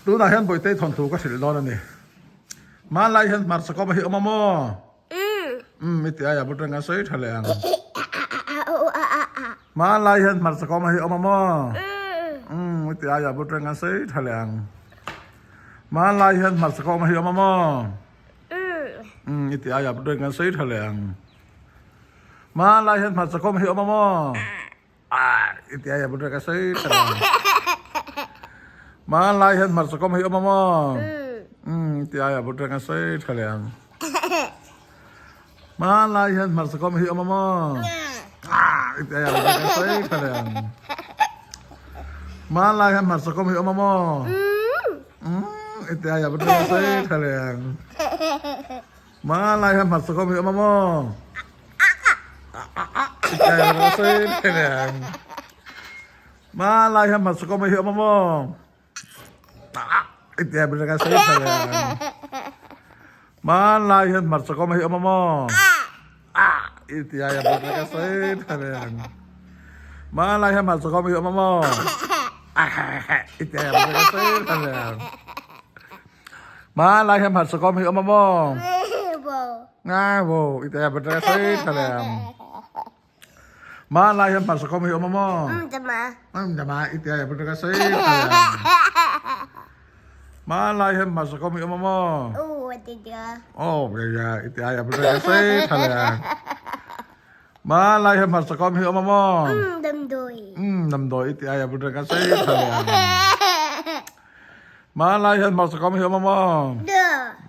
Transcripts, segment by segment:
Tunah hian Bawitei thawnthu ka hrilh dawn a ni. Hmanlai hian hmarcha kawm hi awm a maw? Umm i ti aia but reng a sawi tha leh ang. Hmanlai hian hmarcha kawm hi awm a maw? Umm i ti aia but reng a sawi tha leh ang. Hmanlai hian hmarcha kawm hi awm a maw? Umm i ti aia but reng a sawi tha leh ang. Hmanlai hian hmarcha kawm hi awm a maw? Ah, i ti aia but reng a sawi tha leh ang. Hmanlai hian hmarcha kawm hi awm a maw? Umm i ti aia but reng a sawi tha leh ang. Hmanlai hian hmarcha kawm hi awm a maw? Ah, i ti aia but reng a sawi tha leh ang. Hmanlai hian hmarcha kawm hi awm a maw? Umm i ti aia but reng a sawi tha leh ang. Hmanlai hian hmarcha kawm hi awm a maw? Hmanlai hian hmarcha kawm hi awm a maw? Hmanlai hian hmarcha kawm hi awm a maw? Hmanlai hian hmarcha kawm hi awm a maw? Hmanlai hian hmarcha kawm hi awm a maw? Nga bo i te ba tre sei tha le ang. Hmanlai hian hmarcha kawm hi awm a maw? Dama i te ba tre sei tha le ang. Hmanlai hian hmarcha kawm hi awm a maw? Oh ya i te ba tre sei tha le ang. Hmanlai hian hmarcha kawm hi awm a maw? Damdawi i te ba tre sei tha le ang. Hmanlai hian hmarcha kawm hi awm a maw?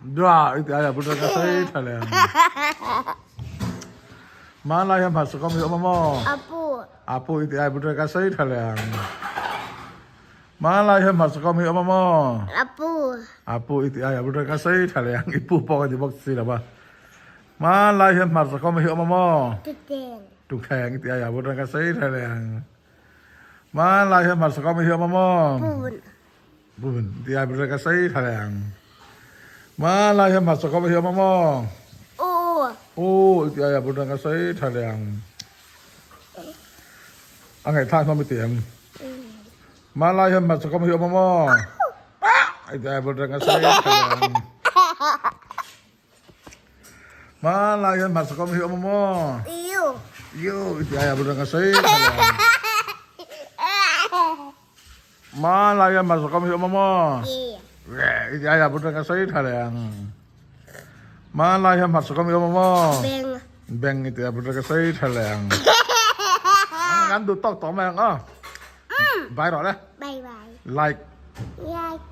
Dua i ti aia butter ka sawi tha leh ang. Hmanlai hian hmarcha kawm hi awm a maw? Apu. Apu i ti aia butter ka sawi tha leh ang. Hmanlai hian hmarcha kawm hi awm a maw? Apu. Apu i ti aia butter ka sawi tha leh ang. I pu pawh ka ti bawk si lo va. Hmanlai hian hmarcha kawm hi awm a maw? Tuthleng. Tuthleng i ti aia butter ka sawi tha leh ang. Hmanlai hian hmarcha kawm hi awm a maw? Bun. Bun ti ai bun ka sawi tha leh ang. Hmanlai hian hmarcha kawm hi awm a maw? U. U ti ai bun ka sawi tha leh ang. A ngaihthlak hlawm i ti em? Hmanlai hian hmarcha kawm hi awm a maw? I ti ai bun ka sawi tha leh ang. Hmanlai hian hmarcha kawm hi awm a maw? Iu. Iu i ti aia bul reng a sawi tha lo. Hmanlai hian hmarcha kawm hi awm a maw? I ti aia bul reng a sawi tha leh ang. Hmanlai hian hmarcha kawm hi awm a maw? Beng. Beng i ti aia bul reng a sawi tha leh ang. Kan duh tawk tawh mai ang aw. Bye rawh le. Bye bye. Like. Like.